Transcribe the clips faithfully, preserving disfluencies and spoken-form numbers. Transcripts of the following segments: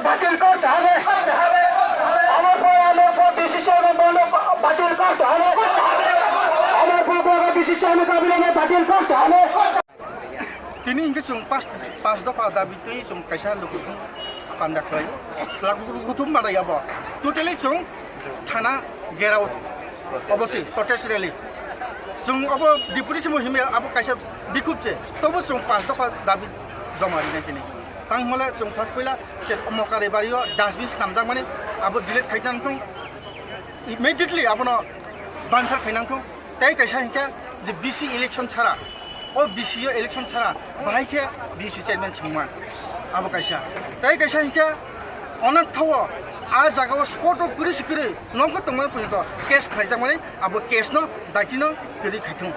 বাতিল করতে হবে। আমার পরে আমার পর ডিসি চেয়ারম্যান বন্ধ বাতিল করতে হবে। আমার পর পর ডিসি চেয়ারম্যান অবিলম্বে বাতিল করতে হবে। Tini hingke chwng pas, pas dopha dabi twi chwng kaisa lukuthum panda khlai. Lukuthum panda yabo. Totally chwng thana gerao. Obo si protest rally. Chwng obo deputy simo himya abo kaisa bikhuk se. Tobo chwng pas dopha dabi joma rinai tini. Tang himale chwng pas puila se Mokari bario dustbin snamjakmani abo delete khai nang thung. Immediately abono bansar khai nang thung. Tei kaisa hinkhe je B C election sara, o B C o election sara, bahai khe B C chairman chwngma, abo kaisa. Tei kaisa hinkhe onak thawo, a jaga o spot o kwrwi se kwrwi nokho tongmani porjonto case khlaijakmani, abo case no daiti no kwrwi khaithung.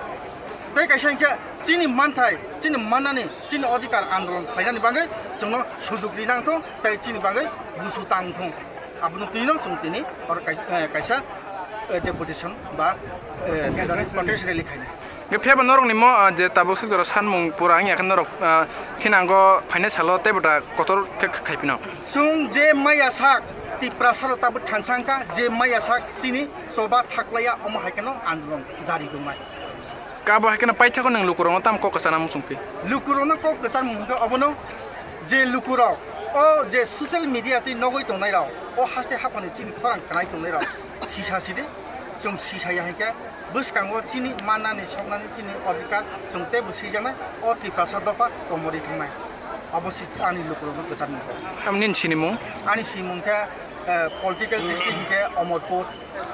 Tei kaisa hinkhe chini manthai, chini mannani, chini odhikar andolon khlainani bagwi chwngno sujug ri nang thung, tei chini bagwi busu tang thung. Abono twi no chwng tini oro kai-, eh, kaisa, eh, deputation ba, eh, protest rally khainai. Nge phiyaba norokni mo, ah, je tabuk swk jora sanmung pura wngya khe norok, ah, thinango phainai salo tei bwta kotor khe khaipino. Chwng je maya sak Tiprasa rok tabuk thansa wngkha, je maya sak chini choba thaklaiya omo hai kheno andolon jari tongnai. Kabo hai kheno paithakgo nwng lukurokno tamo kok kwchana muchung phi? Lukurokno kok kwcharmung hwnkhe obono je lukurok o je social media twi nogwi tongnairok, o haste haphani chini khorang khnai tongnairok sisa sidi, chwng sisa ya hinkhe bwskango chini mannani soknani chini odhikar chwng teibo swijaknai, o Tiprasa dopha komorwi thangnai. Obo si ani lukurokno kwcharmung kok. Tamni nini sinimung? Ani sinimung khe, eh, political district hinkhe Omorpur.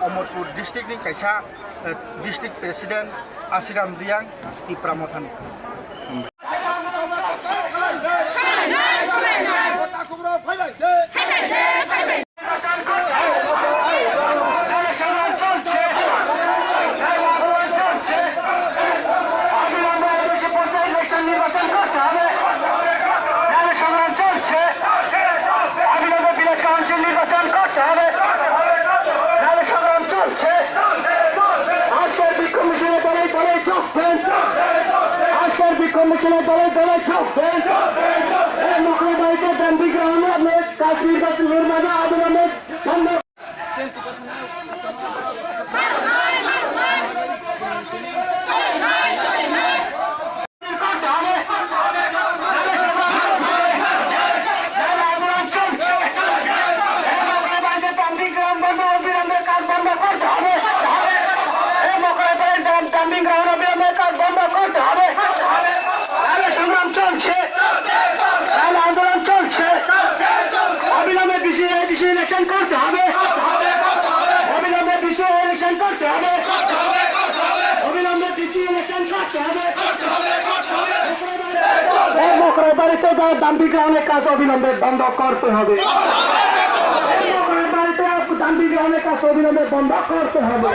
Omorpur district ni kaisa, eh, district president Asiram Riang Tipra Mothani. অবিলম্বে বিলেজ কাউন্সিল নির্বাচন করতে হবে। নাহলে সংগ্রাম চলছে। আজকের বিক্ষোভ মিছিলে দলে দলে যোগ দেন। আজকের বিক্ষোভ মিছিলে দলে দলে যোগ দেন। এই মকরবাড়িতে গান্ধী গ্রাউন্ডে আপনার কাজ নির্বাচন নির্মাণে অবিলম্বে বন্ধ অবিলম্বে বিসি এডিসি ইলেকশন করতে হবে। অবিলম্বে বিসি ইলেকশন করতে হবে। অবিলম্বে বিসি ইলেকশন করতে হবে। এই মকরবাড়িতে যা ডাম্পিং গ্রাউন্ডের কাজ অবিলম্বে বন্ধ করতে হবে। এই মকরবাড়িতে ডাম্পিং গ্রাউন্ডের কাজ অবিলম্বে বন্ধ করতে হবে।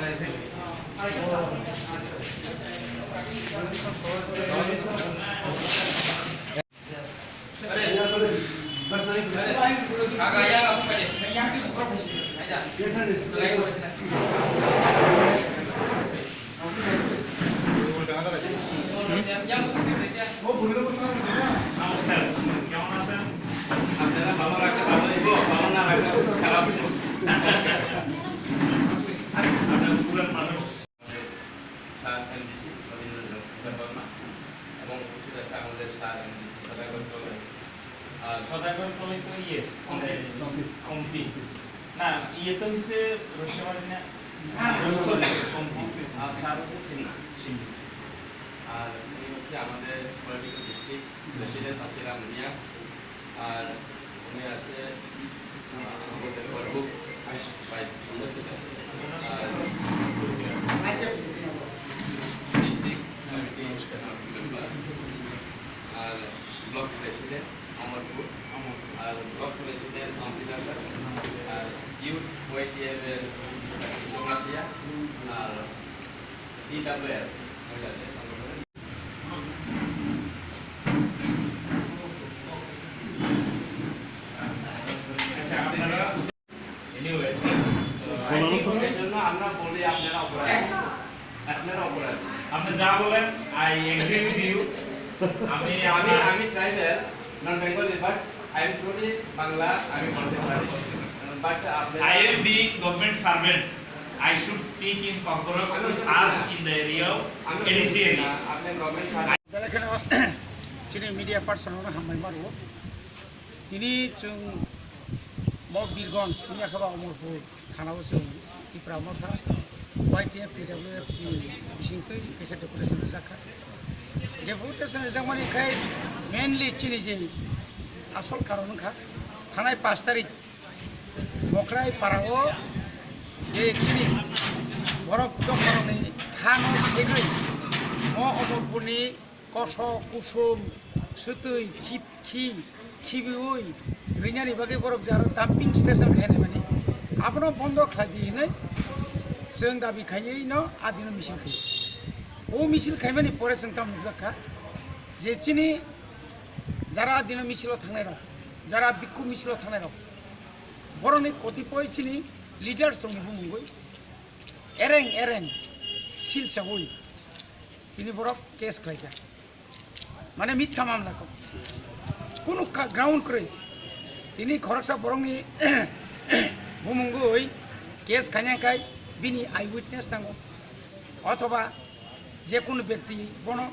নমস্কার, কেমন আছেন? আপনারা ভালো রাখলে ভালো হইব, ভালো না রাখলে খারাপ হইব। আপনার পুরান মানুষ। স্যার এমডিসি রবীন্দ্র দেববর্মা এবং উপস্থিত আছে আমাদের স্যার এমডিসি সদাগর কলেজ। আর সদাগর কলেজ তো ইয়ে, কমতি। কমতি। না, ইয়ে তো হচ্ছে রসমালাই না? হ্যাঁ, রসমালাই, কমতি। আর স্যার হচ্ছে সিনহা। সিনহা। আর উনি হচ্ছে আমাদের পলিটিক্যাল ডিস্ট্রিক্ট প্রেসিডেন্ট আসিরাম মিয়া। আর উনি আছে, আহ, আমাদের গর্ব ভাইস প্রেসিডেন্ট। আর ডিস্ট্রিক্ট কমিটি মেম্বার। আর ব্লক প্রেসিডেন্ট অমরপুর। আর ব্লক প্রেসিডেন্ট অমৃতানগর। আর ইউথ ওয়াইটিএফ এর জমাতিয়া। আর ডিডাব্লিউএফ মহিলাদের সংগঠনের আচ্ছা, আপনারা, anyway, তো এই জন্য আমরা বলি আপনারা অপরাধী। আপনারা অপরাধী। আপনি যা বলেন, I agree with you। আমি, আমি, আপনার আমি tribal, not Bengali, but I am totally Bangla, আমি বলতে পারি। But আপনারা I am being government servant, I should speak in Kokborok to serve in the area of ADC area। আপনি government service Belai kheno chini media person no hambai maro. Tini chwng bo Birgonj, miya khe ba Omorpur thana o chwng Tipra Motha, Y T F, T W F ni bisingtwi kaisa deputation rijak kha. Deputation rijak mani khai mainly chini je asol karon wngkha thanai pash tarik Bokrai para o je chini borok jokhorokni ha no segwi o Omorpur ni kosok, kusum, swtwi, khit, khi, khibiui rinani bagwi borok je aro dumping station khainai mani, abono bondo khlai di hinwi chwng dabi khainai no adino misil khai. O misil khaimani pore chwng tamo nukjak kha je chini jara adino misilo thangnai rok, jara bikku misilo thangnai rok, borokni kotipoi chini leaders rokni bumungwi ereng ereng sil chaui tini borok case khlaikha. Mane mitha mamla kok. Kunu ka-, ground kwrwi. Tini khoroksa borokni bumungwi case khaina khai bini eyewitness nango. Othoba je kunu bekti bono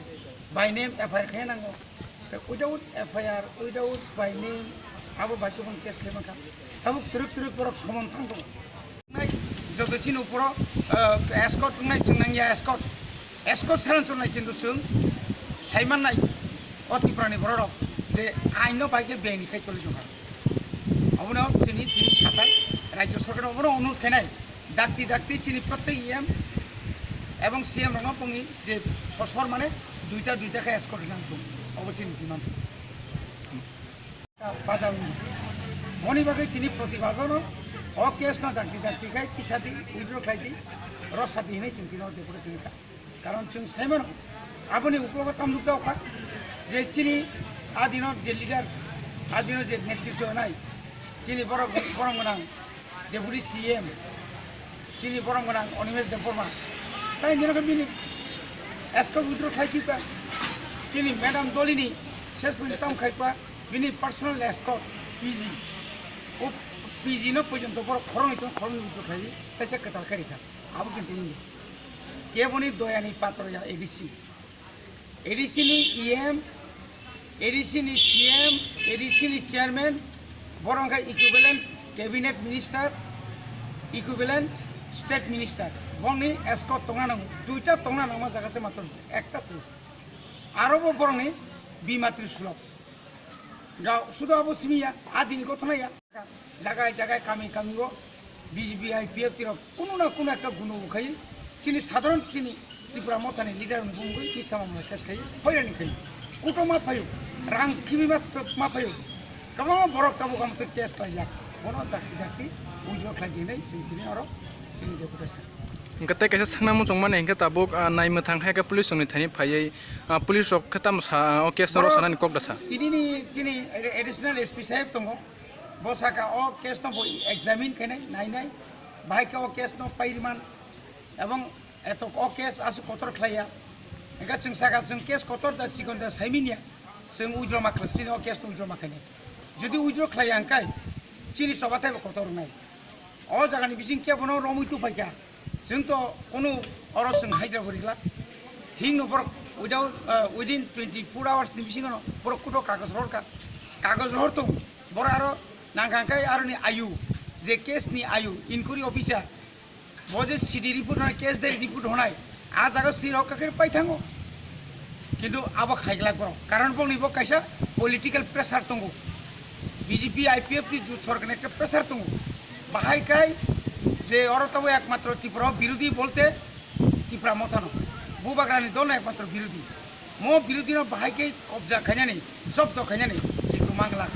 by name F I R khaina nango. Without F I R, without by name, abo bai chukung case khlai mankha. Tabuk twrwk twrwk borok somon thang tongo. Nai, joto chini uporo, ah, escort wngnai chwng nangya escort. Escort saran chongnai kintu chwng saimannai o Tripura ni borok rok je ain no bai khe beng ni khai choli tongkha. Abono chini, chini sathai rajya sarkar abono onurod khainai dakti dakti chini prottek E M ebong C M rokno bongni je sosor mane duita duita khe escort nang tung obo chini demand. Bajar wngkha. Moni bagwi tini protibad no o case no dakti dakti khai kisa di withdraw khai di rw sa di hinwi chwng tino deputation wngkha. Karon chwng sai mano aboni uklogo tam nukjak kha je chini a dino je leader a dino je netritw nai chini borok borok gwnang Deputy C M, chini borok gwnang Animesh Debbarma. Tai nino khe bini escort withdraw khai sika. Chini Madam Dolini ses pun tam khai pa, bini personal escort P G. O P G no porjonto borok khoroknwi tong khoroknwi withdraw khai, tai se kwtal khai rikha. Abo kintu nini. Keboni doyani patro ya A D C. A D C ni E M, A D C ni C M, A D C ni chairman, borok wngkha equivalent cabinet minister, equivalent state minister. Bongni escort tongna nango, duita tongna nangma jaga se matro ekta se. Aro bo borokni bimatri sulok. Ga sudo abo simi ya, a dini gothona ya. Jagai jagai kami kami o B J P I P F T rok kunu na kunu ekta guno bo khai chini sadharon chini Tripura Motha ni leader ni bumungwi mitha mamla case khai hoirani khai kuto ma phaio rang khimi ma ma phaio kwbangma borok tabuk amtwi case khlaijak bono dakti dakti withdraw khlai jinai chini tini oro chini deputation. Hwnkhe tei kaisa swngna muchung mani hwnkhe tabuk, ah, nai mwthang hai khe police rokni thani phaiwi, ah, police rok khe tamo sa, ah, o case no rw sanani kok da sa. Tini ni chini additional S P saheb tongo, bo saka o case no bo examine khainai, nainai, bahai khe o case no pairiman, ebong eto o case aswk kotor khlaiya, hwnkhe chwng saka chwng case kotor da chikon da saimanya, chwng withdraw ma khlai, chini o case no withdraw ma khainai, jodi withdraw khlaiya hwnkhe chini choba teibo kotor wngnai. O jagani bising kebono romwi tubuphaikha. Chwng to kunu oro chwng haijra bo rigla. Thik no borok without, uh, within twenty-four hours ni bisingo no borok kuto kagoj rohorkha. Kagoj rohor tong borok aro nangkha khe aroni ayu, je case ni ayu, inquiry officer, bo je C D report honai, case diary report honai, a jaga swi rok khe pai thango. Kintu abo khaiglak borok. Karon bongni bo kaisa political pressure tongo. B J P I P F T jut sorkarni ekta pressure tongo. Bahai kai je oro tabo ekmatro Tripura o birodhi bolte Tipra Motha no. Bubagrani dol no ekmatro birodhi. Mo birodhi no bahai kai kobja khainani, jobdo khainani, kintu mangla.